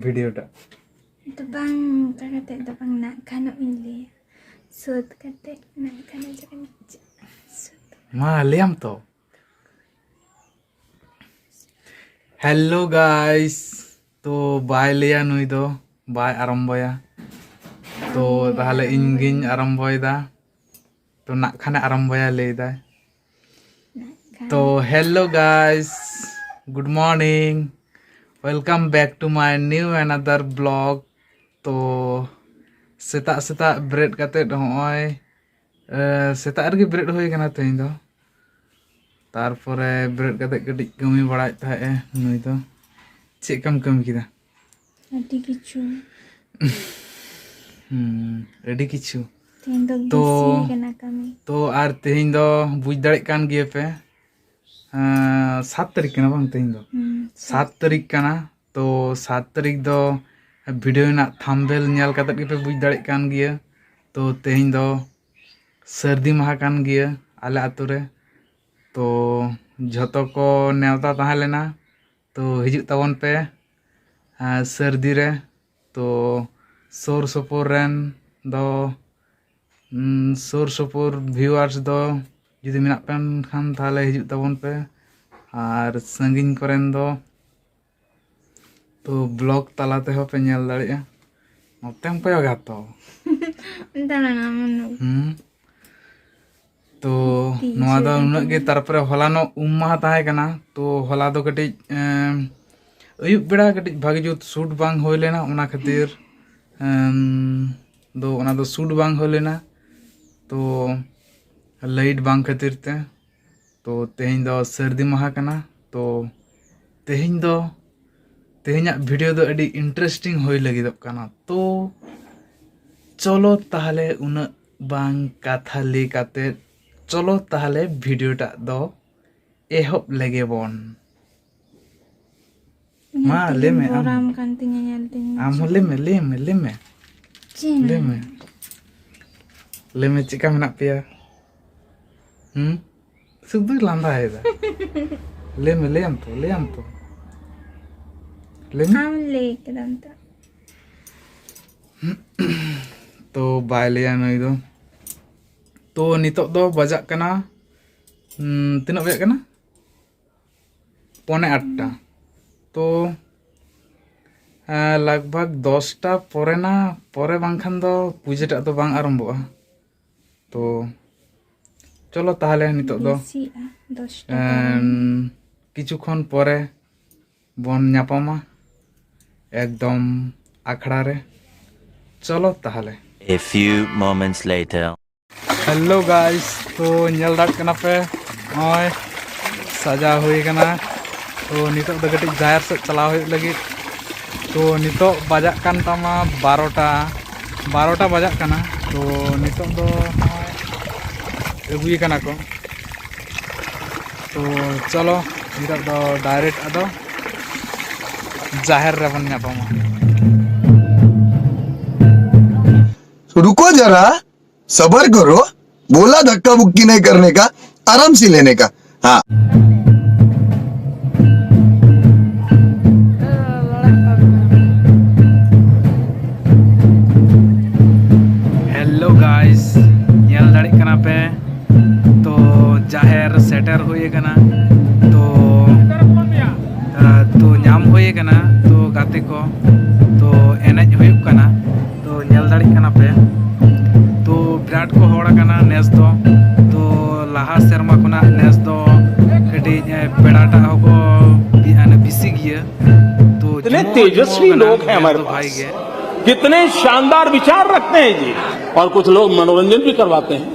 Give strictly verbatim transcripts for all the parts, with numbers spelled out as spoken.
Video ᱴᱟᱜ᱾ ᱫᱚ ᱵᱟᱝ, ᱚᱱᱠᱟ ᱠᱟᱛᱮ ᱫᱚ ᱵᱟᱝ, ᱱᱟᱜ ᱠᱷᱟᱱᱚᱜ ᱤᱧ ᱞᱟᱹᱭᱟ᱾ ᱥᱟᱹᱛ ᱠᱟᱛᱮ ᱱᱟᱜ ᱠᱷᱟᱱ ᱡᱚᱠᱷᱚᱱ ᱪᱮᱫ ᱥᱟᱹᱛ᱾ ᱢᱟ ᱞᱟᱹᱭᱟᱢ ᱛᱚ᱾ ᱦᱮᱞᱳ ᱜᱟᱭᱥ, ᱛᱚ ᱵᱟᱭ ᱞᱟᱹᱭᱟ ᱱᱩᱭ ᱫᱚ, ᱵᱟᱭ ᱟᱨᱟᱢᱵᱚᱭᱟ᱾ ᱛᱚ ᱛᱟᱦᱞᱮ ᱤᱧ ᱜᱤᱧ ᱟᱨᱟᱢᱵᱚᱭᱮᱫᱟ᱾ ᱛᱚ ᱱᱟᱜ ᱠᱷᱟᱱᱮ ᱟᱨᱟᱢᱵᱚᱭᱟ ᱞᱟᱹᱭ ᱫᱟᱭ᱾ ᱱᱟᱜ ᱠᱷᱟᱱ᱾ ᱛᱚ hello guys, good morning, welcome back to my new another vlog. ᱛᱚ ᱥᱮᱛᱟᱜ ᱥᱮᱛᱟᱜ ᱵᱮᱨᱮᱫ ᱠᱟᱛᱮᱫ ᱦᱚᱸᱜᱼᱚᱭ, ᱮ, ᱥᱮᱛᱟᱜ ᱨᱮᱜᱮ ᱵᱮᱨᱮᱫ ᱦᱩᱭ ᱠᱟᱱᱟ ᱛᱮᱦᱮᱧ ᱫᱚ᱾ ᱛᱟᱨᱯᱚᱨᱮ ᱵᱮᱨᱮᱫ ᱠᱟᱛᱮᱫ ᱠᱟᱹᱴᱤᱡ ᱠᱟᱹᱢᱤ ᱵᱟᱲᱟᱭᱮᱫ ᱛᱟᱦᱮᱸᱫ ᱮ ᱱᱩᱭ ᱫᱚ᱾ ᱪᱮᱫ ᱠᱟᱢ ᱠᱟᱹᱢᱤ ᱠᱮᱫᱟ? ᱟᱹᱰᱤ ᱠᱤᱪᱷᱩ᱾ ᱦᱩᱸ, ᱟᱹᱰᱤ ᱠᱤᱪᱷᱩ᱾ ᱛᱮᱦᱮᱧ ᱫᱚ ᱛᱚ, ᱵᱮᱥᱤ ᱠᱟᱱᱟ ᱠᱟᱹᱢᱤ᱾ ᱛᱚ ᱟᱨ ᱛᱮᱦᱮᱧ ᱫᱚ ᱵᱩᱡᱽ ᱫᱟᱲᱮᱭᱟᱜ ᱠᱟᱱ ᱜᱮᱭᱟ ᱯᱮ, ᱮᱸ, ᱥᱟᱛ ᱛᱟᱹᱨᱤᱠᱷ ᱠᱟᱱᱟ ᱵᱟᱝ ᱛᱮᱦᱮᱧ ᱫᱚ? ᱦᱩᱸ, ᱥᱟᱛ ᱛᱟᱹᱨᱤᱠᱷ ᱠᱟᱱᱟ᱾ ᱛᱚ ᱥᱟᱛ ᱛᱟᱹᱨᱤᱠᱷ ᱫᱚ ᱵᱷᱤᱰᱤᱭᱳ ᱨᱮᱱᱟᱜ ᱛᱷᱟᱢᱵᱮᱞ ᱧᱮᱞ ᱠᱟᱛᱮᱫ ᱜᱮᱯᱮ ᱵᱩᱡᱽ ᱫᱟᱲᱮᱭᱟᱜ ᱠᱟᱱ ᱜᱮᱭᱟ᱾ ᱛᱚ ᱛᱮᱦᱮᱧ ᱫᱚ ᱥᱟᱹᱨᱫᱤ ᱢᱟᱦᱟ ᱠᱟᱱ ᱜᱮᱭᱟ ᱟᱞᱮ ᱟᱛᱳ ᱨᱮ᱾ ᱛᱚ ᱡᱷᱚᱛᱚ ᱠᱚ ᱱᱮᱣᱛᱟ ᱛᱟᱦᱮᱸ ᱞᱮᱱᱟ, ᱛᱚ ᱦᱤᱡᱩᱜ ᱛᱟᱵᱚᱱ ᱯᱮ, ᱟᱨ ᱥᱟᱹᱨᱫᱤ ᱨᱮ᱾ ᱛᱚ ᱥᱩᱨ ᱥᱩᱯᱩᱨ ᱨᱮᱱ ᱫᱚ, ᱩᱸ, ᱥᱩᱨ ᱥᱩᱯᱩᱨ ᱵᱷᱤᱭᱩᱣᱟᱨᱥ ᱫᱚ ᱡᱩᱫᱤ ᱢᱮᱱᱟᱜ ᱯᱮ ᱠᱷᱟᱱ ᱛᱟᱦᱞᱮ ᱦᱤᱡᱩᱜ ᱛᱟᱵᱚᱱ ᱯᱮ, ᱟᱨ ᱥᱟᱺᱜᱤᱧ ᱠᱚᱨᱮᱱ ᱫᱚ ᱛᱚ ᱵᱞᱚᱜ ᱛᱟᱞᱟ ᱛᱮᱦᱚᱸ ᱯᱮ ᱧᱮᱞ ᱫᱟᱲᱮᱭᱟᱜᱼᱟ᱾ ᱱᱚᱛᱮᱢ ᱠᱚᱭᱚᱜᱟ ᱛᱚ᱾ ᱫᱟᱬᱟᱱᱟ ᱢᱟᱱᱩ᱾ ᱦᱩᱸ᱾ ᱛᱚ ᱛᱤ ᱱᱚᱣᱟ ᱫᱚ ᱡᱷᱟᱹᱞ ᱱᱩᱱᱟᱹᱜ ᱜᱮ᱾ ᱨᱮ᱾ ᱛᱟᱨᱯᱚᱨᱮ ᱦᱚᱞᱟᱱᱚᱜ ᱩᱢ ᱢᱟᱦᱟ ᱛᱟᱦᱮᱸ ᱠᱟᱱᱟ, ᱛᱚ ᱦᱚᱞᱟ ᱫᱚ ᱠᱟᱹᱴᱤᱡ, ᱮᱸ, ᱟᱹᱭᱩᱵ ᱵᱮᱲᱟ ᱠᱟᱹᱴᱤᱡ ᱵᱷᱟᱜᱮ ᱡᱩᱛ ᱥᱩᱴ ᱵᱟᱝ ᱦᱩᱭ ᱞᱮᱱᱟ, ᱚᱱᱟ ᱠᱷᱟᱹᱛᱤᱨ, ᱮᱸ, ᱫᱚ ᱚᱱᱟ ᱫᱚ ᱥᱩᱴ ᱵᱟᱝ ᱦᱩᱭ ᱞᱮᱱᱟ, ᱛᱚ ᱞᱟᱭᱤᱴ ᱵᱟᱝ ᱠᱷᱟᱹᱛᱤᱨ ᱛᱮ᱾ ᱛᱚ ᱛᱮᱦᱮᱧ ᱫᱚ ᱥᱟᱹᱨᱫᱤ ᱢᱟᱦᱟ ᱠᱟᱱᱟ᱾ ᱛᱚ ᱛᱮᱦᱮᱧ ᱫᱚ, ᱛᱮᱦᱮᱧᱟᱜ ᱵᱷᱤᱰᱤᱭᱳ ᱫᱚ ᱟᱹᱰᱤ ᱤᱱᱴᱟᱨᱮᱥᱴᱤᱝ ᱦᱩᱭ ᱞᱟᱹᱜᱤᱫᱚᱜ ᱠᱟᱱᱟ᱾ ᱛᱚ ᱪᱚᱞᱚ ᱛᱟᱦᱞᱮ ᱩᱱᱟᱹᱜ ᱵᱟᱝ ᱠᱟᱛᱷᱟ ᱞᱟᱹᱭ ᱠᱟᱛᱮᱫ ᱪᱚᱞᱚ ᱛᱟᱦᱞᱮ ᱵᱷᱤᱰᱤᱭᱳ ᱴᱟᱜ ᱫᱚ ᱮᱦᱚᱵ ᱞᱮᱜᱮ ᱵᱚᱱ᱾ ᱧᱮᱞ ᱢᱟ, ᱛᱮᱜᱮᱢ ᱞᱟᱹᱭ ᱢᱮ, ᱟᱢ᱾ ᱵᱚᱨᱟᱢ ᱠᱟᱱ ᱛᱤᱧᱟ ᱧᱮᱞ ᱛᱤᱧ ᱟᱢ ᱦᱚᱸ ᱢᱩᱪᱟᱹᱫ᱾ ᱞᱟᱹᱭ ᱢᱮ, ᱞᱟᱹᱭ ᱢᱮ, ᱞᱟᱹᱭ ᱢᱮ᱾ ᱪᱮᱫ ᱮᱢ ᱞᱟᱹᱭ ᱢᱮ᱾ ᱢᱮᱱᱟ? ᱞᱟᱹᱭ ᱢᱮ, ᱪᱮᱫᱠᱟ ᱢᱮᱱᱟᱜ ᱯᱮᱭᱟ? ᱦᱩᱸ? ᱥᱩᱫᱷᱩᱭ ᱞᱟᱸᱫᱟᱭᱮᱫᱟ᱾ ᱞᱟᱹᱭ ᱢᱮ, ᱞᱟᱹᱭᱟᱢ ᱛᱚ, ᱞᱟᱹᱭᱟᱢ ᱛᱚ᱾ ᱞᱟᱹᱭ ᱢᱮ᱾ ᱟᱢ ᱞᱟᱹᱭ ᱠᱮᱫᱟᱢ ᱛᱚ᱾ ᱛᱚ ᱵᱟᱭ ᱞᱟᱹᱭᱟ ᱱᱩᱭ ᱫᱚ᱾ ᱛᱚ ᱱᱤᱛᱚᱜ ᱫᱚ ᱵᱟᱡᱟᱜ ᱠᱟᱱᱟ, ᱩᱸ, ᱛᱤᱱᱟᱹᱜ ᱵᱟᱡᱟᱜ ᱠᱟᱱᱟ? ᱯᱚᱱᱮ ᱟᱴᱴᱟ᱾ ᱛᱚ ᱞᱟᱜᱽ ᱵᱷᱟᱜᱽ ᱫᱚᱥᱴᱟ ᱯᱚᱨᱮ ᱱᱟ, ᱯᱚᱨᱮ ᱵᱟᱝᱠᱷᱟᱱ ᱫᱚ ᱯᱩᱡᱟᱹᱴᱟᱜ ᱫᱚ ᱵᱟᱝ ᱟᱨᱟᱢᱵᱷᱚᱜᱼᱟ᱾ ᱛᱚ ᱪᱚᱞᱚ ᱛᱟᱦᱚᱞᱮ ᱱᱤᱛᱚᱜ ᱫᱚ ᱵᱮᱥᱤᱜᱼᱟ, ᱫᱚᱥᱴᱟ ᱯᱚᱨᱮ᱾ ᱮᱢ, ᱠᱤᱪᱷᱩ ᱠᱷᱚᱱ ᱯᱚᱨᱮ ᱵᱚᱱ ᱧᱟᱯᱟᱢᱟ ᱮᱠᱫᱚᱢ ᱟᱠᱷᱲᱟ ᱨᱮ᱾ ᱪᱚᱞᱚ ᱛᱟᱦᱚᱞᱮ᱾ A few moments later. Hello guys, ᱛᱚ ᱧᱮᱞ ᱫᱟᱲᱮᱭᱟᱜ ᱠᱟᱱᱟ ᱯᱮ ᱱᱚᱜᱼᱚᱭ ᱥᱟᱡᱟᱣ ᱦᱩᱭ ᱠᱟᱱᱟ᱾ ᱛᱚ ᱱᱤᱛᱚᱜ ᱫᱚ ᱠᱟᱹᱴᱤᱡ ᱡᱟᱦᱮᱨ ᱥᱮᱫ ᱪᱟᱞᱟᱣ ᱦᱩᱭᱩᱜ ᱞᱟᱹᱜᱤᱫ᱾ ᱛᱚ ᱱᱤᱛᱚᱜ ᱵᱟᱡᱟᱜ ᱠᱟᱱ ᱛᱟᱢᱟ ᱵᱟᱨᱚᱴᱟ, ᱵᱟᱨᱚᱴᱟ ᱵᱟᱡᱟᱜ ᱠᱟᱱᱟ᱾ ᱛᱚ ᱱᱤᱛᱚᱜ ᱫᱚ ᱱᱚᱜᱼᱚᱭ ᱟᱹᱜᱩᱭᱮ ᱠᱟᱱᱟ ᱠᱚ᱾ ᱛᱚ ᱪᱚᱞᱚ ᱱᱤᱛᱚᱜ ᱫᱚ ᱰᱟᱭᱨᱮᱠᱴ ᱟᱫᱚ ᱡᱟᱦᱮᱨ ᱨᱮᱵᱚᱱ ᱧᱟᱯᱟᱢᱟ᱾ रुको जरा, सबर करो। बोला धक्का मुक्की नहीं करने का, आराम से लेने का। हाँ। ᱦᱮᱞᱳ ᱜᱟᱭᱥ, ᱧᱮᱞ ᱫᱟᱲᱮᱭᱟᱜ ᱠᱟᱱᱟ ᱯᱮ ᱛᱚ ᱡᱟᱦᱮᱨ ᱥᱮᱴᱮᱨ ᱦᱩᱭ ᱟᱠᱟᱱᱟ᱾ ᱛᱚ ᱛᱚ ᱧᱟᱢ ᱦᱩᱭ ᱟᱠᱟᱱᱟ ᱛᱚ ᱜᱟᱛᱮ ᱠᱚ, ᱛᱚ ᱮᱱᱮᱡ ᱦᱩᱭᱩᱜ ᱠᱟᱱᱟ᱾ ᱛᱚ ᱧᱮᱞ ᱫᱟᱲᱮᱭᱟᱜ ᱠᱟᱱᱟ ᱯᱮ ᱛᱚ ᱵᱤᱨᱟᱴ ᱠᱚ ᱦᱚᱲ ᱟᱠᱟᱱᱟ ᱱᱮᱥ ᱫᱚ᱾ ᱛᱚ ᱞᱟᱦᱟ ᱥᱮᱨᱢᱟ ᱠᱷᱚᱱᱟᱜ ᱱᱮᱥ ᱫᱚ ᱠᱟᱹᱴᱤᱡ ᱯᱮᱲᱟᱴᱟᱜ ᱦᱚᱸᱠᱚ ᱵᱤᱥᱤ ᱜᱮᱭᱟ᱾ ᱛᱚ ᱡᱩᱢᱟᱹ ᱦᱚᱸ ᱡᱩᱢᱟᱹ ᱟᱠᱟᱱᱟ ᱱᱮᱥ ᱫᱚ ᱵᱷᱟᱜᱤ ᱜᱮ᱾ कितने शानदार विचार रखते हैं जी। और कुछ लोग मनोरंजन भी करवाते हैं।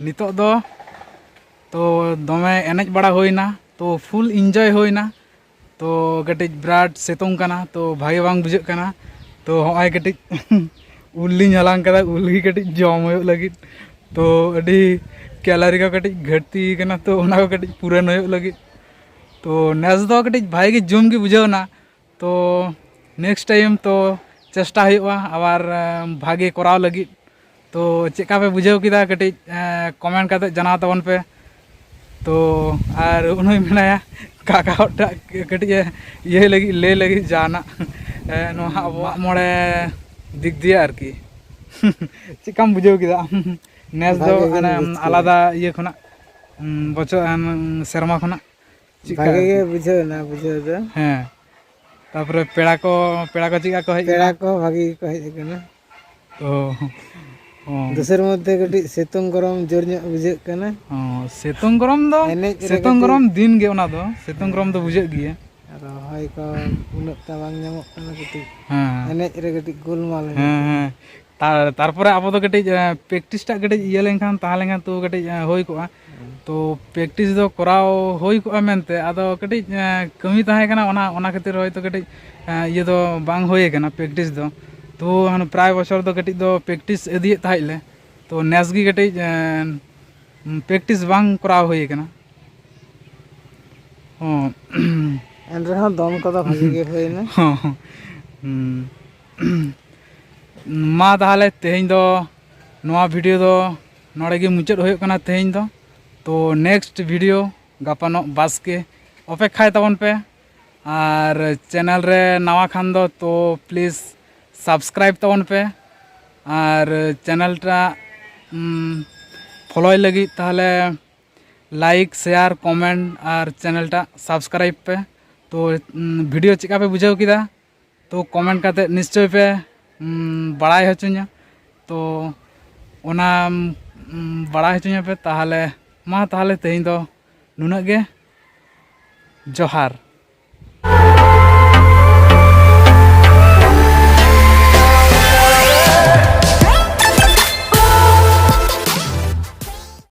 ᱱᱤᱛᱚᱜ ᱫᱚ ᱛᱚ ᱫᱚᱢᱮ ᱮᱱᱮᱡ ᱵᱟᱲᱟ ᱦᱩᱭᱱᱟ, ᱛᱚ full enjoy ᱦᱩᱭᱱᱟ᱾ ᱛᱚ ᱠᱟᱹᱴᱤᱡ ᱵᱤᱨᱟᱴ ᱥᱤᱛᱩᱝ ᱠᱟᱱᱟ, ᱛᱚ ᱵᱷᱟᱜᱮ ᱵᱟᱝ ᱵᱩᱡᱷᱟᱹᱜ ᱠᱟᱱᱟ᱾ ᱛᱚ ᱦᱚᱸᱜᱼᱚᱭ ᱠᱟᱹᱴᱤᱡ ᱩᱞ ᱞᱤᱧ ᱦᱟᱞᱟᱝ ᱠᱟᱫᱟ, ᱩᱞ ᱜᱮ ᱠᱟᱹᱴᱤᱡ ᱡᱚᱢ ᱦᱩᱭᱩᱜ ᱞᱟᱹᱜᱤᱫ᱾ ᱛᱚ ᱟᱹᱰᱤ ᱠᱮᱞᱟᱨᱤ ᱠᱚ ᱠᱟᱹᱴᱤᱡ ᱜᱷᱟᱹᱴᱛᱤ ᱠᱟᱱᱟ, ᱛᱚ ᱚᱱᱟ ᱠᱚ ᱠᱟᱹᱴᱤᱡ ᱯᱩᱨᱚᱱ ᱦᱩᱭᱩᱜ ᱞᱟᱹᱜᱤᱫ᱾ ᱛᱚ ᱱᱮᱥ ᱫᱚ ᱠᱟᱹᱴᱤᱡ ᱵᱷᱟᱜᱮ ᱜᱮ ᱡᱚᱢ ᱜᱮ ᱵᱩᱡᱷᱟᱹᱣ ᱮᱱᱟ᱾ ᱛᱚ next time ᱛᱚ ᱪᱮᱥᱴᱟ ᱦᱩᱭᱩᱜᱼᱟ ᱟᱵᱟᱨ, ᱮᱸ, ᱵᱷᱟᱜᱮ ᱠᱚᱨᱟᱣ ᱞᱟᱹᱜᱤᱫ᱾ ᱛᱚ ᱪᱮᱫ ᱞᱮᱠᱟ ᱯᱮ ᱵᱩᱡᱷᱟᱹᱣ ᱠᱮᱫᱟ ᱠᱟᱹᱴᱤᱡ, ᱮᱸ, comment ᱠᱟᱛᱮ ᱡᱟᱱᱟᱣ ᱛᱟᱵᱚᱱ ᱯᱮ᱾ ᱛᱚ ᱟᱨ ᱩᱱᱩᱭ ᱢᱮᱱᱟᱭᱟ ᱠᱟᱠᱟ ᱦᱚᱲ ᱴᱟᱜ ᱠᱟᱹᱴᱤᱡ ᱮ ᱤᱭᱟᱹ ᱞᱟᱹᱜᱤᱫ, ᱞᱟᱹᱭ ᱞᱟᱹᱜᱤᱫ ᱡᱟᱦᱟᱱᱟᱜ, ᱮᱸ, ᱱᱚᱣᱟ ᱟᱵᱚᱣᱟᱜ ᱢᱚᱬᱮ ᱫᱤᱠ ᱫᱤᱭᱮ ᱟᱨᱠᱤ᱾ ᱪᱮᱫ ᱞᱮᱠᱟᱢ ᱵᱩᱡᱷᱟᱹᱣ ᱠᱮᱫᱟ ᱟᱢ? ᱱᱮᱥ ᱫᱚ ᱵᱷᱟᱜᱮ ᱜᱮᱧ ᱢᱟᱱᱮ ᱵᱩᱡᱽ ᱠᱮᱫᱟ᱾ ᱟᱞᱟᱫᱟ ᱤᱭᱟᱹ ᱠᱷᱚᱱᱟᱜ, ᱩᱸ, ᱵᱚᱪᱷᱚᱨ, ᱩᱸ, ᱥᱮᱨᱢᱟ ᱠᱷᱚᱱᱟᱜ ᱪᱮᱫ ᱞᱮᱠᱟ ᱵᱷᱟᱜᱮ ᱜᱮ ᱟᱨᱠᱤ? ᱵᱩᱡᱷᱟᱹᱣ ᱮᱱᱟ ᱵᱩᱡᱷᱟᱹᱣ ᱫᱚ᱾ ᱦᱮᱸ, ᱛᱟᱯᱚᱨᱮ ᱯᱮᱲᱟ ᱠᱚ, ᱯᱮᱲᱟ ᱠᱚ ᱪᱮᱫ ᱞᱮᱠᱟ ᱠᱚ ᱦᱮᱡ ᱯᱮᱲᱟ ᱮᱱᱟ? ᱠᱚᱦᱚᱸ ᱵᱷᱟᱜᱮ ᱜᱮᱠᱚ ᱦᱮᱡ ᱟᱠᱟᱱᱟ᱾ ᱚ, ᱚ᱾ ᱫᱚᱥᱟᱨ ᱢᱚᱫᱽᱫᱷᱮ ᱠᱟᱹᱴᱤᱡ ᱥᱤᱛᱩᱝ ᱜᱚᱨᱚᱢ ᱡᱳᱨ ᱧᱚᱜ ᱵᱩᱡᱷᱟᱹᱜ ᱠᱟᱱᱟ᱾ ᱚ, ᱥᱤᱛᱩᱝ ᱜᱚᱨᱚᱢ ᱫᱚ, ᱮᱱᱮᱡ ᱨᱮ ᱥᱤᱛᱩᱝ ᱠᱟᱹᱴᱤᱡ ᱜᱚᱨᱚᱢ ᱫᱤᱱ ᱜᱮ ᱚᱱᱟ ᱫᱚ, ᱥᱤᱛᱩᱝ ᱜᱚᱨᱚᱢ ᱫᱚ ᱵᱩᱡᱷᱟᱹᱜ ᱜᱮᱭᱟ᱾ ᱨᱚᱦᱚᱭ ᱠᱚ ᱩᱱᱟᱹᱜ ᱴᱟ ᱵᱟᱝ ᱧᱟᱢᱚᱜ ᱠᱟᱱᱟ, ᱠᱟᱹᱴᱤᱡ ᱦᱮᱸ᱾ ᱮᱱᱮᱡ ᱨᱮ ᱠᱟᱹᱴᱤᱡ ᱜᱳᱞᱢᱟᱞ ᱦᱩᱭᱩᱜ ᱦᱮᱸ, ᱠᱟᱱᱟ᱾ ᱦᱮᱸ᱾ ᱛᱟ-, ᱛᱟᱨᱯᱚᱨᱮ ᱟᱵᱚ ᱫᱚ ᱠᱟᱹᱴᱤᱡ, ᱮ, practice ᱴᱟᱜ ᱠᱟᱹᱴᱤᱡ ᱤᱭᱟᱹ ᱞᱮᱱᱠᱷᱟᱱ, ᱛᱟᱦᱮᱸ ᱞᱮᱱᱠᱷᱟᱱ ᱛᱚ ᱠᱟᱹᱴᱤᱡ, ᱮ, ᱦᱩᱭ ᱠᱚᱜᱼᱟ᱾ ᱦᱩᱸ᱾ ᱛᱚ practice ᱫᱚ ᱠᱚᱨᱟᱣ ᱦᱩᱭ ᱠᱚᱜᱼᱟ ᱢᱮᱱᱛᱮ, ᱟᱫᱚ ᱠᱟᱹᱴᱤᱡ, ᱮ, ᱠᱟᱹᱢᱤ ᱛᱟᱦᱮᱸ ᱠᱟᱱᱟ, ᱚᱱᱟ, ᱚᱱᱟ ᱠᱷᱟᱹᱛᱤᱨ ᱦᱚᱭᱛᱳ ᱠᱟᱹᱴᱤᱡ, ᱮ, ᱤᱭᱟᱹ ᱫᱚ ᱵᱟᱝ ᱦᱩᱭ ᱠᱟᱱᱟ practice ᱫᱚ᱾ ᱛᱚ ᱦᱟᱱᱮ ᱯᱨᱟᱭ ᱵᱚᱪᱷᱚᱨ ᱫᱚ ᱠᱟᱹᱴᱤᱡ ᱫᱚ practice ᱤᱫᱤᱭᱮᱫ ᱛᱟᱦᱮᱸᱫ ᱞᱮ, ᱛᱚ ᱱᱮᱥ ᱜᱮ ᱠᱟᱹᱴᱤᱡ, ᱮ, practice ᱵᱟᱝ ᱠᱚᱨᱟᱣ ᱦᱩᱭ ᱠᱟᱱᱟ᱾ ᱦᱚᱸ᱾ ᱮᱱ ᱨᱮᱦᱚᱸ ᱫᱚᱢ ᱠᱚᱫᱚ ᱵᱷᱟᱜᱤ ᱜᱮ ᱦᱩᱭᱱᱟ᱾ ᱦᱚᱸ, ᱦᱚᱸ᱾ ᱦᱩᱸ᱾ ᱢᱟ ᱛᱟᱦᱚᱞᱮ ᱛᱮᱦᱮᱧ ᱫᱚ ᱱᱚᱣᱟ video ᱫᱚ ᱱᱚᱰᱮ ᱜᱮ ᱢᱩᱪᱟᱹᱫ ᱦᱩᱭᱩᱜ ᱠᱟᱱᱟ ᱛᱮᱦᱮᱧ ᱫᱚ᱾ ᱛᱚ next video ᱜᱟᱯᱟᱱᱚᱜ ᱵᱟᱥᱠᱮ ᱚᱯᱮᱠᱷᱟᱭ ᱛᱟᱵᱚᱱ ᱯᱮ᱾ ᱟᱨ channel ᱨᱮ ᱱᱟᱣᱟ ᱠᱷᱟᱱ ᱫᱚ ᱛᱚ please subscribe ᱛᱟᱵᱚᱱ ᱯᱮ᱾ ᱟᱨ channel ᱴᱟᱜ, ᱩᱢ, follow ᱞᱟᱹᱜᱤᱫ ᱛᱟᱦᱚᱞᱮ like, share, comment ᱟᱨ channel ᱴᱟᱜ subscribe ᱯᱮ᱾ ᱛᱚ, ᱩᱢ, video ᱪᱮᱫᱠᱟ ᱯᱮ ᱵᱩᱡᱷᱟᱹᱣ ᱠᱮᱫᱟ? ᱛᱚ comment ᱠᱟᱛᱮ ᱱᱤᱥᱪᱚᱭ ᱯᱮ, ᱩᱢ, ᱵᱟᱲᱟᱭ ᱦᱚᱪᱚᱧᱟ᱾ ᱛᱚ ᱚᱱᱟ, ᱩᱢ, ᱵᱟᱲᱟᱭ ᱦᱚᱪᱚᱧᱟ ᱯᱮ᱾ ᱛᱟᱦᱚᱞᱮ ᱢᱟ ᱛᱟᱦᱚᱞᱮ ᱛᱮᱦᱮᱧ ᱫᱚ ᱱᱩᱱᱟᱹᱜ ᱜᱮ᱾ ᱡᱚᱦᱟᱨ᱾